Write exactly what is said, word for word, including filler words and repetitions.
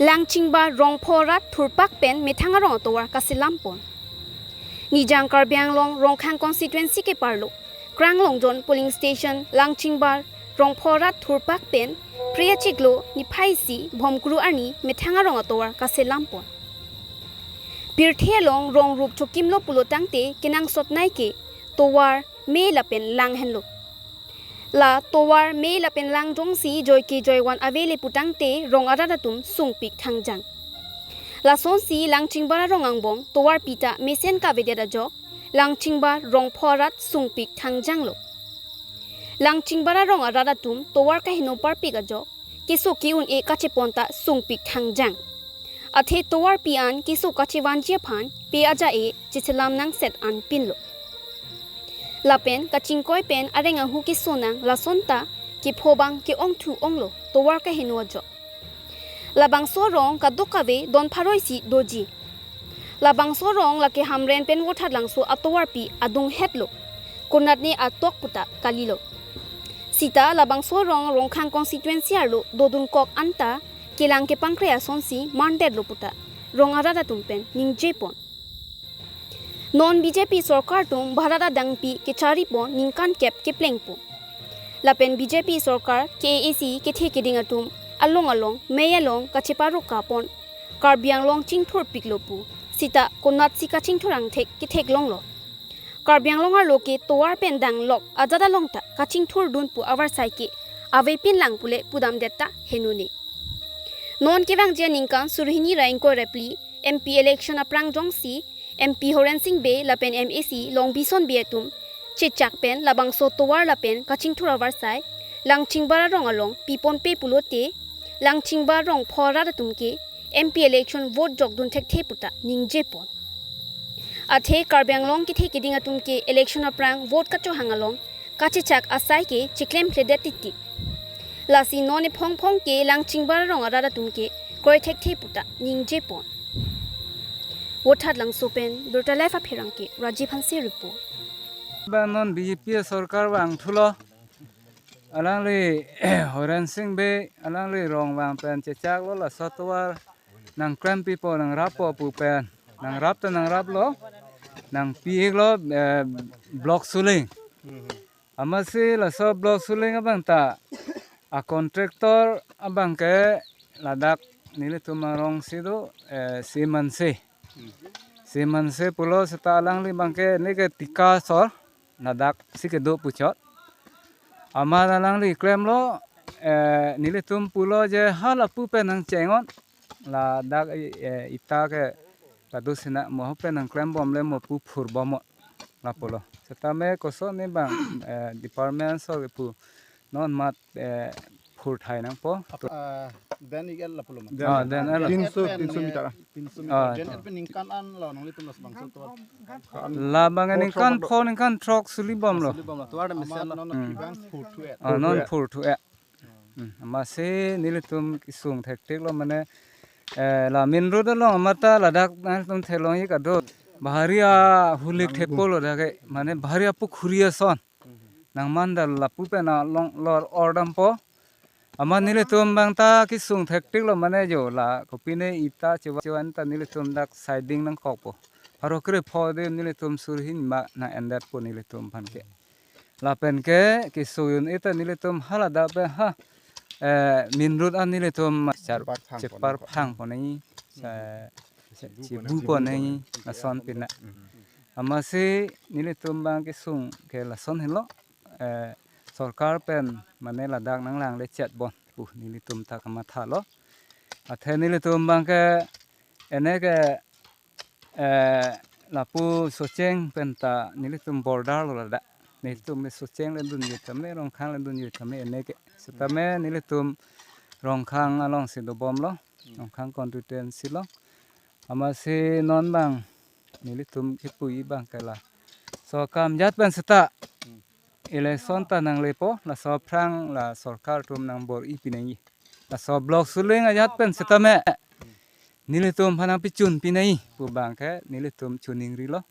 Langchingbar Rongpho arat thurpak pen methang arong atovar kaselam pon. Nijang Karbi Anglong Rongkhang constituency keparlo Kranglongjon polling station Langchingbar Rongpho arat thurpak pen Phre achiklo niphai isi Bhomkuru arni methang arong atovar kaselam pon. Pirthe along rong rup chokimlo pulo tangte kenangsot nai ke tovar me lapen lang henlo. La tovar me lapen lang jongsi joike joivan avele putangte rong arat atum sungpik thangjang. Lasonsi Langchingbar arong angbong tovarpi ta mesen kavedet ajok Langchingbar Rongpho arat sungpik thangjanglo. Langchingbar arong arat atum tovar kaheno parpik ajok keso ke-un-e kachepon ta sungpik thangjang. Athe tovarpi an keso kachevanji aphan pe aja-e cheselam nangset anpinlo. Lapen kachingkoi pen areng ahu kesonang lason ta kepho abang ke-ongthu-onglo tovar kaheno ajok. Labangso arong kadokave don pharo isi doji. Labangso arong lake Hamren pen Vothatlangso atovarpi adunghetlo. Konatne atok puta kalilo. Sita labangso arong Rongkhang constituency arlo dodunkok anta kelang kepangkre asonsi mandetlo puta rong arat atum pen ningjepon. Non B J P sorkar atum bharat adangpi kecharipon ningkan kep keplengpo. Lapen B J P sorkar K A A C kethe keding atum along along mei along kacheparokapon Karbi Anglong chingthurpiklo pu. Sita konatsi kachingthur angthek ketheklonglo. Karbi Anglong arlo ke tovar pen danglok ajat along ta kachingthurdun pu avarsai ke avepin lang pule pudamdet ta henone. Non kevangji aningkan surhini ra ingkoi ra phli M P election aphrang jongsi M P Horen Sing Bey lapen M A C Longbison Bey atum chechak pen labangso tovar lapen kachingthur avarsai Langchingbar arong along piponpe pulote Langchingbar Rongpho arat atum ke M P election vote jokdun thekthe puta ningjepon. Athe Karbi Anglong kethe keding atum ke election aphrang vote kachohang along kachechak asai ke chiklemphledet titi. Lasi non ephong phong ke Langchingbar arong arat atum ke kroi thekthe puta ningjepon. Vothatlangso pen Birta Live apherangke Rajiv Hanse report. Ba non B J P sorkar vangthulo. Alangli Horen Sing Bey, alangli rong vang pen chechaklo laso tovar nangklempipo nangrappo pu pen. Nangrap ta nangraplo. Nangpi-iklo, eh, block suling. Amatsi laso block suling abang ta a contractor abang ke ladak nelitum arong si do, eh, Simanse. Simanse pulo seta alangli abang ke ne ke thika asor ladak si kedo puchot. Amat alangli klemlo, eh, nelitum pulo je ha lapu pen nangchengon. Ladak, eh, ita ke kado sina mo pen nangklembomle mo pu phurbom lapulo. Setame koson ne abang, eh, department so pu non mat, eh, phurthai nangpo. Ah, den ik el lapulo ma. Ah, den el. Den Tinso, et pen tinso nang-, meter. Tinso meter. Ah. Den et pen ningkan an lo nanglitum labangso tovar. Labang pho ningkan throk pho ningkan throk sulibomlo. Sulibomlo. Tovar de mesen lo. Amat non Hmm. Kibang phurthu et. Ah, non phurthu et. Hmm, amatsi nelitum kesung thektiklo mane, eh, la main road along amat ta ladak nangtum theklongji kado. Bahari ahulik thepolo dak ke, mane bahari apukhuri ason. Nangman da lapu pen along lor-or dampo. Amat nelitum abang ta kesung thektiklo mane jo la kopine ita chewa-, chewan ta nelitum dak siding nangkokpo. Pharo krepho de nelitum surhini ma nang-endetpo nelitum aphan ke. Lapen ke kesung un-e ta nelitum hala dak pen ha, eh, main road an nelitum char-, Cheparphang cheparphang pon nangji, cha-, cha-, chebu pon nangji, lason pina. Amatsi nelitum abang kesung ke lason helo, eh, sorkar pen mane ladak nanglangle chetbom pu nelitum ta kamathalo. Athe nelitum abang ke ene ke eh, lapu Socheng pen ta nelitum border lo ladak. Nelitum ke Socheng le dunji tame, Rongkhang le dunji tame ene ke. Setame nelitum Rongkhang along si dobomlo. Rongkhang constituency lo. Amatsi non abang nelitum kipu-i abang ke la. So kam jat pen seta election ta nanglepo, laso aphrang la sorkar atum nangbor-i pinangji. Laso block suling ajat pen setame nelitum aphan nangpichun pinangji pu abang ke nelitum chuning rilo.